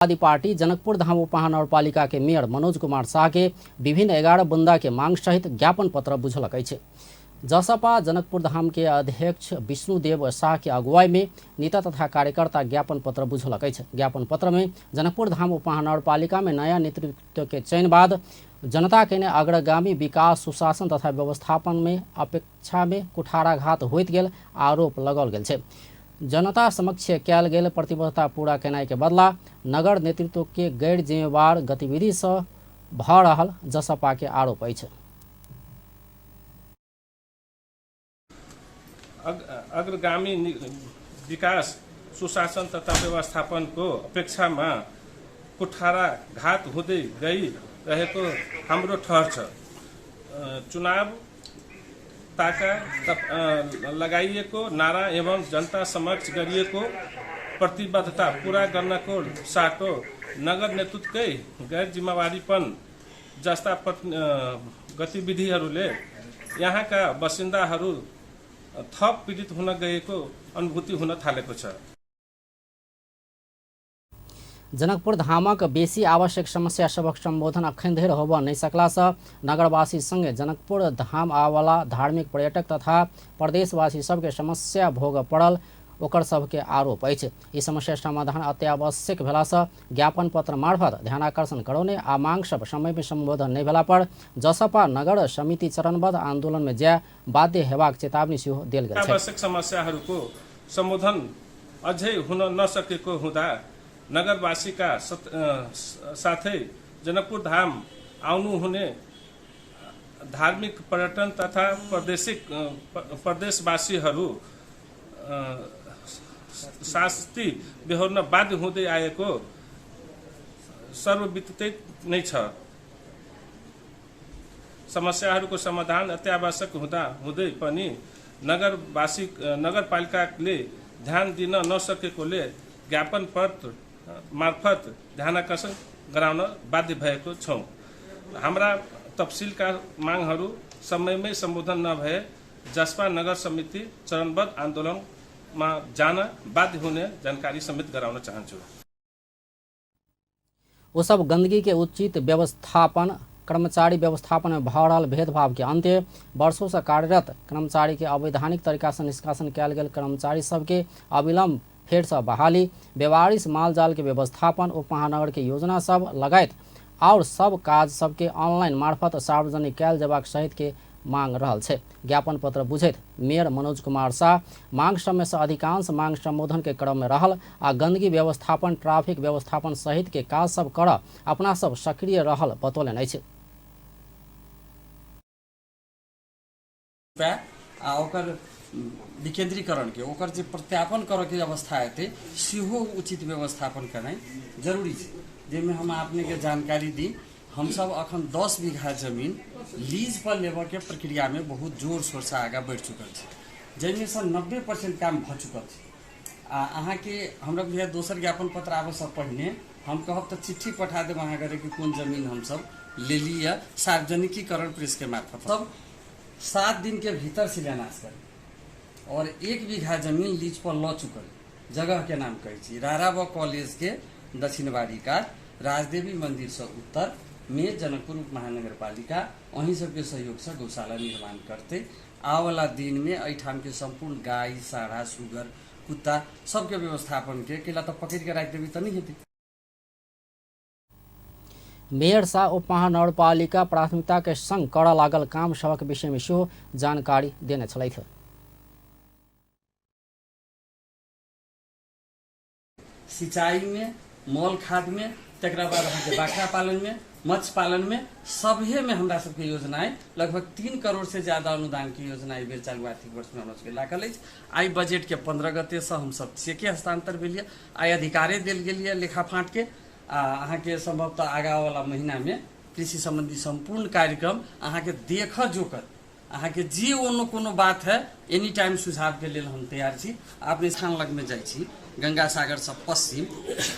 Party Janakpur Dham उपमहानगरपालिका के mayor Manoj Kumar Shah के विभिन्न 11 बुंदा के मांग सहित ज्ञापन पत्र बुझलक अछि। जसपा जनकपुर धाम के अध्यक्ष विष्णुदेव शाह के अगुवाई में नेता तथा कार्यकर्ता ज्ञापन पत्र बुझलक अछि। ज्ञापन पत्र में जनकपुर धाम उपमहानगरपालिका में नया नेतृत्व के चयन बाद जनता के अग्रगामी विकास, सुशासन तथा व्यवस्थापन में अपेक्षा में कुठाराघात होइत गेल आरोप लगाओल गेल छै। जनता समक्ष कयल गेल प्रतिबद्धता पूरा केनाइ के बदला नगर नेतृत्व के गैर जिम्मेवार गतिविधि सँ भऽ रहल जसपा के आरोप अछि। अग्रगामी विकास, सुशासन तथा व्यवस्थापनको अपेक्षामा कुठाराघात हुँदै गइरहेको हाम्रो ठहर छ। चुनाव ताका लगाइएको नारा एवं जनता समक्ष गरिएको प्रतिबद्धता पूरा गर्नको साटो नगर नेतृत्वकै गैर जिम्मेवारीपन जस्ता गतिविधिहरूले यहाँका बासिन्दाहरू थप पीडित हुन गएको अनुभूति हुन थालेको छ। जनकपुर धामक बेसी आवश्यक समस्या सभक संबोधन अखन धरि होबऽ नहि सकलासँ नगरवासी संगे जनकपुर धाम आबऽवला धार्मिक पर्यटक तथा प्रदेशवासी सबके समस्या भोगऽ पड़ल ओकर सबके आरोप अछि। ई समस्या समाधान अत्यावश्यक भेलासँ ज्ञापन पत्र मार्फत ध्यानाकर्षण करौने आ मांग सब समय में संबोधन नहि भेला पर जसपा नगर समिति चरणबद्ध आंदोलन में जाय बाध्य हेबाक चेतावनी सेहो देल गेल छै। आवश्यक समस्याहरूको सम्बोधन अझै हुन नसकेको हुँदा नगरवासीका साथै जनकपुर धाम आउनुहुने धार्मिक पर्यटन तथा प्रदेशवासीहरू शास्ति बेहोर्न बाध्य हुँदै आएको सर्वविदितै नै छ। समस्याहरूको समाधान अत्यावश्यक हुँदा हुँदै पनि नगरपालिकाले ध्यान दिन नसकेकोले ज्ञापन पत्र मार्फत ध्यानाकर्षण गराउन बाध्य भएको छौँ। हाम्रा तफसिलका मागहरू समयमै सम्बोधन नभए जसपा नगर समिति चरणबद्ध आन्दोलनमा जान बाध्य हुने जानकारी समेत गराउन चाहन्छु। ओ सब गंदगी के उचित व्यवस्थापन, कर्मचारी व्यवस्थापन में भऽ रहल भेदभाव के अंत्य, वर्षों से कार्यरत कर्मचारी के अवैधानिक तरीका से निष्कासन कयल गेल कर्मचारी सबके अविलंब फेर से बहाली, बेवारिस माल जाल के व्यवस्थापन, उप महानगर के योजना सब लगायत और सब काज सबके ऑनलाइन मार्फत सार्वजनिक कयल जेबाक सहित के मांग रहल छै। ज्ञापन पत्र बुझैत मेयर मनोज कुमार शाह मांग समय से अधिकांश मांग संबोधन के क्रम में रहल आ गंदगी व्यवस्थापन, ट्रैफिक व्यवस्थापन सहित के काज सब कर अपना सब सक्रिय रहल बतौलनि अछि। आ ओकर विकेंद्रीकरण के ओकर जे प्रत्यापन करऽ के अवस्था हेतै सेहो उचित व्यवस्थापन करनाइ जरूरी छै। जाहिमे हम अपने के जानकारी दी, हमसब अखन 10 बीघा जमीन लीज पर लेबऽ के प्रक्रिया में बहुत जोर शोर से आगाँ बढ़ि चुकल छी, जाहिमे से 90% काम भऽ चुकल छै। आ अहाँके हमरा बुझाइए दोसर ज्ञापन पत्र आबऽसँ पहिने हम कहब तऽ चिट्ठी पठा देब अहाँ घरे कि कोन जमीन हमसब लेली यऽ सार्वजनिकीकरण प्रेस के मार्फत। सब 7 दिन के भीतर शिलान्यास करी और 1 बीघा जमीन लीज पर लऽ चुकल जगह के नाम कहै छी राराब कॉलेज के दक्षिणवारी कात राजदेवी मंदिर से उत्तर में जनकपुर उप महानगरपालिका अहीं सबके सहयोग से गौशाला निर्माण करते। आबऽवला दिन में एहिठाम के संपूर्ण गाय, साढ़ा, सुगर, कुत्ता सबके व्यवस्थापन के केला तऽ पकड़ के राखि देबै तऽ नहि हेतै। मेयर शाह उप महानगरपालिका प्राथमिकता के संग करऽ लागल काम सभक विषय में सेहो जानकारी देने छलथि। सिंचाई में, मल खाद में, तकरा बाद अहाँके बकरा पालन में, मत्स्य पालन में, सभे में हमरा सबके योजना अइ। लगभग 3 करोड़ से ज्यादा अनुदान के योजना एहि बेर चालू आर्थिक वर्ष में हमरा सबके लागल अछि। आइ बजट के 15 गते से हमसब चेके हस्तांतर भेल यऽ, आइ अधिकारे देल गेल यऽ लेखा फाँट के। आ अहाँके संभवतः आगाँ वाला महीना में कृषि संबंधी संपूर्ण कार्यक्रम अहाँके देखऽ जोकर अहाँके जे कोनो कोनो बात है एनी टाइम सुझाव के लेल हम तैयार छी। अपने स्थान लग में जाइ छी, गंगा सागर से पश्चिम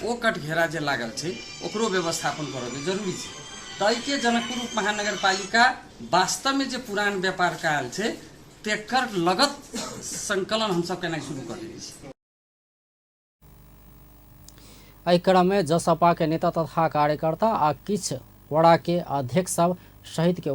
ओ कटघेरा जे लागल छै ओकरो व्यवस्थापन करऽ के जरूरी छै। ताहिके जनकपुर उप महानगरपालिका वास्तव में जे पुरान व्यापार काल छै तेकर लगत संकलन हमसब केनाइ शुरू कऽ देने छी। एहि क्रम में जसपा के नेता तथा कार्यकर्ता आ किछु वड़ा के अध्यक्ष सब शहीद के